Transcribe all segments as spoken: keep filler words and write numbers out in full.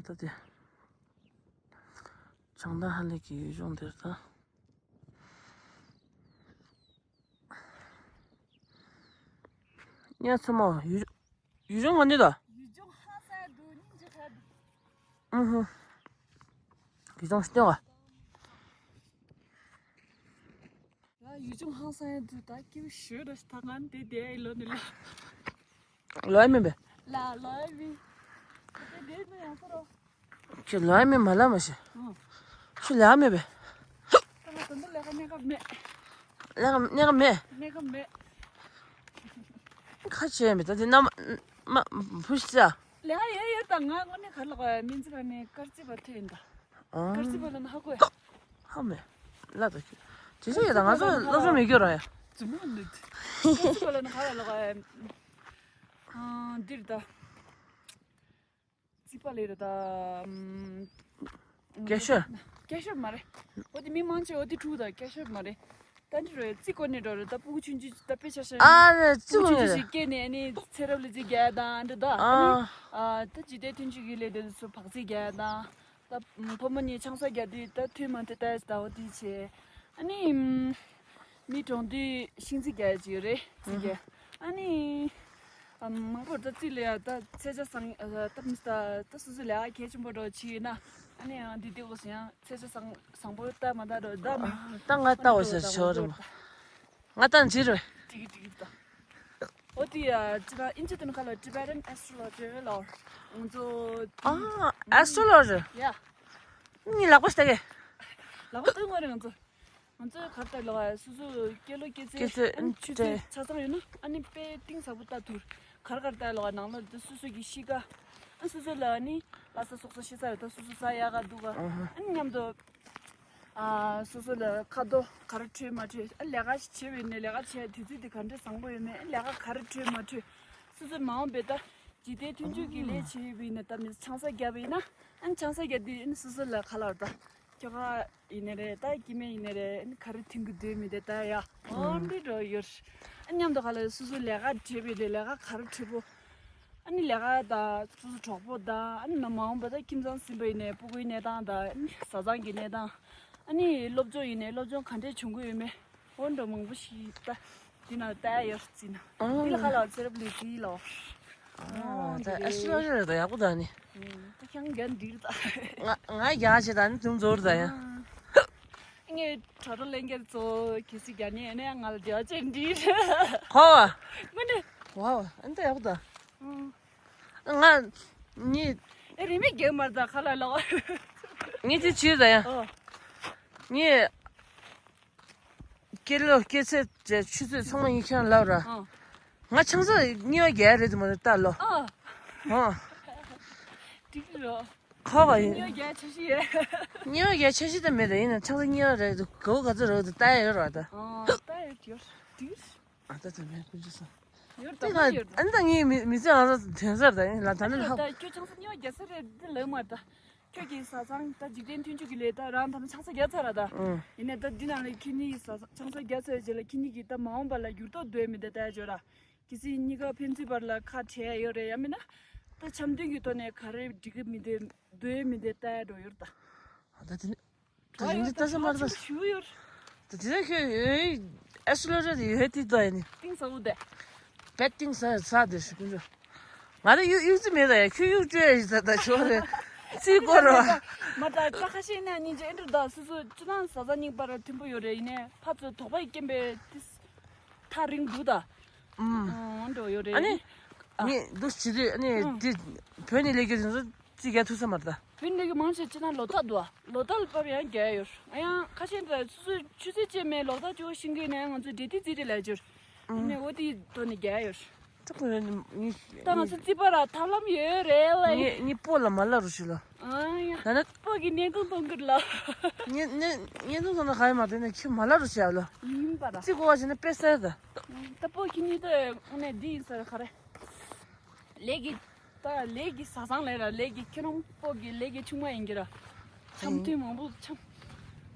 ད་དེ། བྱང་ཐང་ཧ་ལས་ཀྱི་ཡུལ་ལྗོངས་འདིར་ད། ཉ་ཚོ་མོ་ཡུལ་ཡུལ་ལྗོངས་ག་འདི་ད། ཡུལ་ལྗོངས་ཧ་སག་འདུག་སྙིང་རྗེ་ཁ་འདུག་ཨུ་ཧུ། ཡུལ་ལྗོངས་སྟོན་བ། ཡ་ཡུལ་ལྗོངས་ཧ་སག་འདུག་ད་སྐྱིད་ཞུ་ར་ད་ང་འདི་བསྡད་ཡི་ལོ་ནི་ལ། ལོ་ཡ་མིན་པས། ལ་ལོ་ཡ་མིན། ད་དེ་འདི་ནི་ཡང་ས་རོ། ཁྱོད་ལོ་ཡ་མེད་མ་ལབ་མ་ཤེས། ཨང་། ཁྱོད་ལོ་ཡ་མེད་པས། ད་ང་དོན་དུ་ལས་ཀ་གནས་སྐབས་མེད། ལས་ཀ་གནས་སྐབས་མེད། གནས་སྐབས་མེད། ཁ་ཆེ་མེད་ད་དེ་ནམ་མ་བུ་ཤི་ཙ། ལས་ཀ་ཡོད་ཡོད་ད་ང་དངོས་གནས་ག་ལ་ག་མིན་ཙི་ག་ནས་དཀར་རྩི་བ་ཐོན་ཡིན་ད། ཨང་། དཀར་རྩི་བ་ལ་ན་ཧ་གོ་ཡ། ཧ་མེད། ལ་ད་ཁྱོད། དེ་ཚོ་ཡོད་ད་ང་ཚོ་སློབ་སྦྱོང་མེད་རྒྱུ་ར་ཡ། ཛུ་མོ་ནུད། དཀར་རྩི་བ་ལ་ན་ག་ལ་ག་ཡ། ཨང་འདིར་ད། རྩིས་པ་ལས་རེད་ད། ཨམ། སྐད་ཤོད། སྐད་ཤོད་མ་རེད། འོ་དེ་མི་མང་ཆེ་འོ་དེ་ཕྲུ་གུ་དང་སྐད་ཤོད་མ་རེད། ད་འདི་རེད་རྩིས་སྐོར་ནས་འགྲོ་རེད་ད་ཕྲུ་གུ་ཆུང་ཆུང་ད་དཔེ་ཆ་ཤ་ཨ་རེད་རྩིས་ཕྲུ་གུ་སྐོར་ཆུང་ནས་ཆུང་ཆུང་ཞིག་སྐྱེས་ནས་ཨ་ནི་ཚེ་རབས་ལ་རྩིས་རྒྱག་དང་འདི་ད་ཨ་ནི། ཨ། ཨ་ད་འཇིག་རྟེན་མཐུན་འཇུག་གི་ལས་དེ་ཚོ་བག་རྩིས་རྒྱག་དང་། ད་ཕོ་མོ་གཉིས་ཆང་ས་རྒྱག་དུས་ད་མཐུན་མ་མཐུན་ལྟ་ཡ་ད་འོ་དེ་བྱས། ཨ་ནི། མི་གྲོངས་དུས་ཤིང་རྩི་རྒྱག་ཡ་ཅིག་ཡོད་རེད་རྩི་རྒྱག་ཨ་ནི། ཨམ། མང་པོ་ད་རྩིས་ལས་ཡ་ད་ཚེས་ཆ་བཟང་ད་མི་ད་ད་སོ་སོ་ལས་ཀ་གལ་ཆེན་པོ་འགྲོ་ཆི་ཡིན་ན་ཨ་ནི་ཡང་འདི་དེ་འོ་སོ་ཡང་ཚེས་ཆ་བཟང་བཟང་པོ་ད་མ་ད་རོ་ད་མི། ད་ང་ལྟ་འོ་ཟེར་ཆོག་རེད་མ། ང་ལྟ་འཇིག་རེད། ཏིག་ཏིག་ད། འོ་དེ་ཡ་ཅི་ད་ཨིན་ཇི་དོན་ཁ་ལ་Tibetan astrologer ལ་ང་ཚོ། ཨ་astrologer ཡ། ངའི་ལག་པ་ཞིག་ལྟ་གི། ལག་པ་ལྟ་དགོས་རེད་ང་ཚོ། ང་ཚོས་གར་ལྟ་ལོག་སོ་སོ་སྐྱེས་ལོ་སྐྱེས་ཚེ་སྐྱེས་ཚེ་ཨ་ནི་ཆུ་ཚོད་ཆ་ཚང་ཡོད་ན་ཨ་ནི་དཔེ་གཏིང་ཟབ་པོ་ལྟ་ཐུབ། གར་གར་ལྟ་ལོག་ནང་ལོགས་དེ་སོ་སོ་གི་གཤིས་ཀ་ཨ་སོ་སོ་ལ་ཨ་ནི་ལྷ་ས་སོག་ས་ཤི་ས་ཡོད་ད་སོ་སོ་ས་ཡག་ག་འདུག་ག་ཨ་ནི་མཉམ་དུ་ཨ་སོ་སོ་ལ་ཁ་དོག་ག་རེ་འཕྲོད་མ་འཕྲོད་ཨ་ལས་ཀ་ཞིག་བྱེད་པ་ཡིན་ན་ལས་ཀ་བྱེད་དུས་ཚོད་དེ་ག་འདྲ་བཟང་པོ་ཡོད་མེད་ཨ་ལས་ཀ་ག་རེ་འཕྲོད་མ་འཕྲོད་སོ་སོ་མ་འོངས་པའི་ད་འཇིག་རྟེན་མཐུན་འཇུག་གི་ལས་བྱེད་པ་ཡིན་ན་ད་མི་ཆང་ས་བརྒྱབ་པ་ཡིན་ན་ཨ་ནི་ཆང་ས་བརྒྱབ་དུས་ཨ་ནི་སོ་སོ་ལ་ཁ་ལག་ད། ཁྱོ་ག་ཡིན་ནི་རེད་ད་སྐྱེ་དམན་ཡིན་ནི་རེད་ཨ་ནི་ག་རེ་མཐུན་གི་སྡོད་མི་དེ་ད་ཡ་འོ་འདི་འགྲོ་ཡོད། ཨ་མཉམ་དུ་ག་ལ་སོ་སོ་ལས་ཀ་བྲེལ་བའི་རེད་ལས་ཀ་ག་རེ་བྲེལ་པོ། ཨ་ནི་ལས་ཀ་ད་སོ་སོ་གྲོགས་པོ་ད་ཨ་ནི་མ་འོངས་པ་ད་ཁྱིམ་ཚང་ཟིན་པ་ཡིན་ནའི་སྤུ་གུའི་གནས་སྟངས་ད་ཨ་ནི་བཟའ་ཚང་གི་གནས་སྟངས། ཨ་ནི་སློབ་སྦྱོང་ཡིན་ནའི་སློབ་སྦྱོང་ག་འདྲས་བྱུང་གི་ཡོད་མེད། འོ་འདྲ་མང་པོ་ཞིག་ད་འདི་ན་ལྟ་ཡ་ཡོད་རྩིས་ན་འདི་ལ་ཁ་ལ་ཚེ་རབས་ལས་རྩིས་ལོ། ཨ་ད་ཨེ་སི་ལོ་ཡོད་ད་ཡག་པོ་ད་ནི། ད་ཁྱང་རྒྱ་འདིར་ད། ང་ང་རྒྱ་ཆེ་ད་ནི་དུང་ཛོར་ད་ཡ། ངས་དྲ་གྲོགས་ལྷན་རྒྱས་ཚོ་གལ་སྲིད་རྒྱ་ནི་ཨེ་ནས་ང་ལ་རྒྱ་ཆེ་འདིར། ཧོ། ངོ་ནས། ཝའོ་ཨ་ནི་ད་ཡག་པོ་ད། ང་ནི། ཨེ་རི་མེད་རྒྱག་མར་ད་ཁ་ལ་ལོ། ངས་དེ་བྱས་ད་ཡ། ངས། སྐྱེས་ལོ་སྐྱེས་ཚེས་བཅས་ཆུ་ཚོད་ཚང་མ་ཡིན་ཁྱོད་ལབ་ར། ཨང་། ང་ཆང་ས་གཉིས་པ་རྒྱག་རེད་དུ་མ་རེད་ལྟ་ལོ། ཨ། ཨང་། འགྲིག་རོ། ཁོ་བ་ཡིན། གཉིས་པ་རྒྱག་ཆ་ཤི་ཡས། གཉིས་པ་རྒྱག་ཆ་ཤི་ད་མེད་ད་ཡིན་ན་ཆང་ས་གཉིས་པ་རེད་དུ་གོ་ག་ཚོད་རོགས་དུ་ལྟ་ཡ་ཡོད་ར་ད། ཨང་ལྟ་ཡ་ཡོད་འགྲིག་ཨ་ད་ད་མེད་ཀུན་ཅི་ས། ཡོད་ད་དེ་ང་ཡོད་ད། ཨ་ནི་ད་ངའི་མི་མི་ཚེ་ཨང་ས་དོན་སར་ད་ཡིན་ལ་ད་ནི་ལྷག་ད་ཁྱོད་ཆང་ས་གཉིས་པ་རྒྱག་ས་རེད་འདི་ལོས་མ་ད། ཁྱོད་ཀྱི་བཟའ་ཚང་ད་འཇིག་རྟེན་མཐུན་འཇུག་གི་ལས་ད་རང་ད་ནི་ཆང་ས་རྒྱག་ཚར་ར་ད། ཨང་། ཡིན་ནའི་ད་འདི་ནང་ལ་ཁྱེད་གཉིས་ཀྱི་བཟའ་ཚང་ཆང་ས་རྒྱག་ཚར་རྗེས་ལ་ཁྱེད་གཉིས་ཀྱི་ད་མ་འོངས་པ་ལ་འགྱུར་ལྡོག་འདོད་མི་འདོད་ལྟ་ཡ་བྱོས་ར། གལ་སྲིད་གཉིས་ཀ་ཕན་ཚུན་བར་ལ་ཁ་བྲལ་ཡ་ཡོད་རེད་ཡང་མིན་ན། ད་འཆམ་མཐུན་གྱི་ཐོག་ནས་ག་རེ་འགྲིག་གི་མི་འདོད་འདོད་མི་འདོད་ལྟ་ཡ་འགྲོ་ཡོད་ར་ད། ཨ་ད་དེ་ནི། ད་ཡིན་གྱི་ལྟ་ས་མ་རེད་ད། ཞུ་ཡོད། ད་དེ་ནས་ཁྱོད་ཡོད་ཨེ་སི་ལོ་རེད་ཡོད་དེ་ད་ཡིན། ཏིང་ས་འུ་དེ། བེད་ཏིང་ས་ས་དེ་ཞུ་ཀུན་རོ། ང་རེ་གཡུག་གཡུག་རྩིས་མེད་ད་ཡ་ཁྱོད་གཡུག་བཅོས་ཡ་ཡིན་ས་ད་ཆོག་རེད། རྩིས་སྐོར་རོ། མ་ད་ད་ཁ་ཤས་ནས་སྙིང་རྗེ་ཨེ་འདྲ་ད་སོ་སོ་ཅི་ན་བཟའ་ཚང་གཉིས་བར་མཐུན་པོ་ཡོད་རེད་ཡིན་ནའི་ཕ་ཚོ་དོགས་པ་སྐྱེན་པའི་ཏིས། ཐག་རིང་འདུག་ད། ཨུམ། ཨོ་འགྲོ་ཡོད་རེད། ཨ་ནི། ཨ། ངས་འདུག་བྱེད་དུས་ཨ་ནི་ཨུམ། འདི་བོད་ནས་སླེབས་རྒྱུ་དེ་ཚོ་རྩིས་རྒྱག་ཐུབ་ས་མ་རེད་ད། བོད་ནས་སླེབས་རྒྱུ་མང་ཆེ་ཅི་ན་ལོ་ཐག་འདུག་ཨ། ལོ་ཐག་ལ་བབས་ཡང་རྒྱག་ཡོད། ང་ཡང་ཁ་ཤས་འདྲ་སོ་སོའི་ཆུ་ཚོད་བཅད་མེད་ལོ་ཐག་ཅུ་བ་ཤིང་གི་ནས་ང་ཚོ་འབྲེལ་མཐུད་རྩིས་རེད་ལབ་ཀྱི་ཡོད། ཨུམ། ཨ་ནི་འོ་དེའི་ཐོག་ནས་རྒྱག་ཡོད། ཏག་ཏག་ངས་ད་ང་ཚོ་རྩིས་པ་ར་ཐབས་ལམ་ཡོད་རེད་ལ། ངས་ངས་སྤོ་ལ་མ་ལབ་རོགས་བྱེད་ལ། ཨ་ཡ། ད་ནི། སྤོ་གི་བརྙན་ཐུང་གཏོང་གི་ལ། བརྙན་བརྙན་བརྙན་ཐུང་གཏོང་ན་ག་ཡོད་མ་རེད་ནས་ཁྱོད་མ་ལབ་རོགས་བྱེད་ལ། ཡིན་པ་ར། རྩིས་གོ་བ་བྱས་ན་དཔེ་གསལ་ད། ད་སྤོ་ཁྱེད་གཉིས་ད་དངོས་གནས་འདི་ཡིན་ས་ར་ག་རེ། ལས་ཀྱི། ད་ལས་ཀྱི་བཟའ་ཚང་ལས་ར་ལས་ཀྱི་ཁྱེད་རང་སྤོ་གི་ལས་ཀྱི་ཆུང་མ་ཡིན་གྱི་ར། འཆམ་མཐུན་མང་པོ་འཆམ།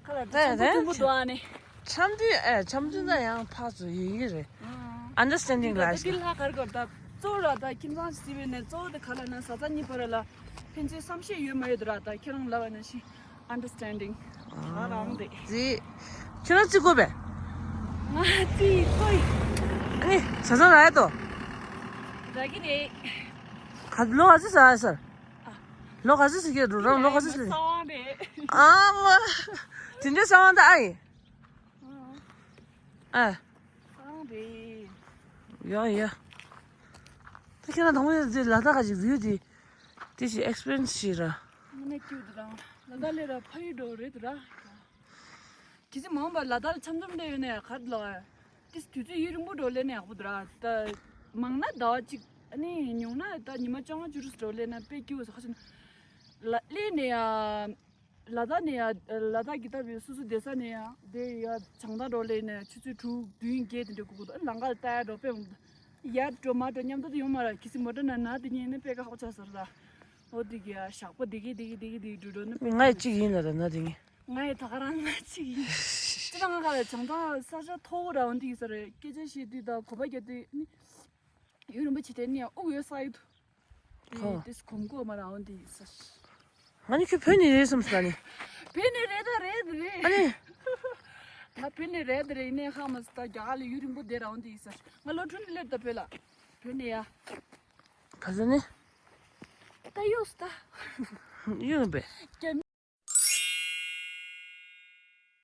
ཁ་ལ་ད་འཆམ་པོ་མཐུན་པོ་འདུག་ཨ་ནི། འཆམ་མཐུན་ཨེ་འཆམ་མཐུན་ད་ཡང་ཕར་ཚུར་ཡིན་གྱི་རེད། ཨ། understanding ལ་ད་ཤི། འདི་ལ་ག་རེ་གོ་ད་གཙོ་བོ་ར་ད་ཁྱིམ་ཚང་ཞིག་བྱས་པས་ནས་གཙོ་བོ་དེ་ག་ལ་ན་བཟའ་ཚང་གཉིས་བར་ལ་ ཕན་ཚུན་བསམ་ཤེས་ཡོད་མ་ཡོད་དུ་ར། ད་ཁྱེད་རང་ལབ་པ་ནང་བཞིན་understanding ད་རང་རེད། ཙི། ཁྱེད་རང་ཙི་དགོས་པས། ང་ཙི་དགོས། ཨ་ནི་བྱ་ཚང་རག་ཡ་དོ། རག་གི་རེད། ག་ལོ་ག་ཚོད་ཟ་ཡ་ཟེར། ལོ་ག་ཚོད་ཟ་གི་རུ་རང་ལོ་ག་ཚོད་ཟ། ས་དབང་རེད། ཨ་མ། དེ་འདྲའི་ས་དབང་ད་ཨ་ཡིན། ཨ། ཨང་རེད། ཡ་ཡ། ད་ཁྱེད་རང་དང་པོ་ཡ་ལ་དྭགས་ཀྱི་བིའུ་དེ་དེ་ཞིག་ཨེགས་པི་རི་ཡན་སི་ཞིག་ར། ངོ་ནས་སྐྱིད་འདུག་རང་ལ་དྭགས་ལས་ར་ཕ་ཡུལ་འགྲོ་རེད་འདུག་ར། གལ་སྲིད་མ་འོངས་པར་ལ་དྭགས་ལ་འཆམ་འཆམ་འདྲ་ཡོད་ན་ཡང་ག་རེ་ལབ་ཨ། དེ་དུས་ཚོད་ཡུན་རིང་པོ་འགྲོ་ལས་ན་ཡག་པོ་འདུག་ར། ད་མང་ན་ཟླ་བ་གཅིག་ཨ་ནི་ཉུང་ན་ད་ཉི་མ་བཅོ་ལྔ་བཅུ་དྲུག་འགྲོ་ལས་ན་དཔེ་སྐྱིད་པོ་ཟ་ཁ་ཤས་ན། ལ་གླེ་ནས་ཡ། ལ་དྭགས་ནས་ཡ། ལ་དྭགས་ཀྱི་ལྟ་བུའི་སོ་སོ་བསྡད་ས་ནས་ཡ་དེ་ཡ་བྱང་ཐང་འགྲོ་ལས་ནས་ཆུ་ཚོད་དྲུག་བདུན་བརྒྱད་དེ་འདྲ་སྒུག་དགོས་འདུག་ཨ་ལམ་ཁ་ལ་ལྟ་ཡ་འགྲོ་དཔེ་མི་འདུག་ཡར་འགྲོ་མར་འགྲོ་མཉམ་དུ་ཡོང་མ་ར། གལ་སྲིད་མོ་ཊ་ནང་ན་དེ་ཉིན་ནི་དཔེ་ཁག་པོ་ཆགས་ས་རེད་ད། འོ་དེ་གི་ཡ་ཞག་པོ་དེ་གི་དེ་གི་དེ་གི་དེ་གི་འགྲོ་འགྲོ་ནི་དཔེ་ང་ཡི་གཅིག་ཡིན་ལ་ར་ན་དེ་ངས། ང་ཡི་ད་ག་རང་ང་གཅིག་ཡིན། ཅི་ད་ང་ག་ལ་བྱང་ཐང་ས་ཆ་མཐོ་བོ་ར་འོ་དེ་གི་ས་རེད། སྐད་ཆ་བཤད་དུས་ད་གོ་པ་རྒྱག་དུས་ནི། ཡུན་རིང་པོ་བྱས་ཏེ་ནི་དབུགས་ཡོད་ས་ཡོད་དུ། ཧོ། དེ་དེས་གོམ་གོ་མ་རང་འདི་ས། ང་ནི་ཁྱོད་བོད་ནས་རེད་བསམ་ས་ནི། བོད་ནས་རེད་ད་རེད་རེད། ཨ་ནི། ད་བོད་ནས་རེད་ད་རེད་ནས་ཧ་མ་ས་ད་རྒྱ་གར་ལ་ཡུན་རིང་པོ་བསྡད་རང་འདི་ས། ང་ལོ་དྲུག་ནས་སླེབས་ད་བོད་ལ། བོད་ནས་ཡ། ག་ས་ནི། ད་ཡོད་ས་ད། ཡོད་པས། རྒྱ་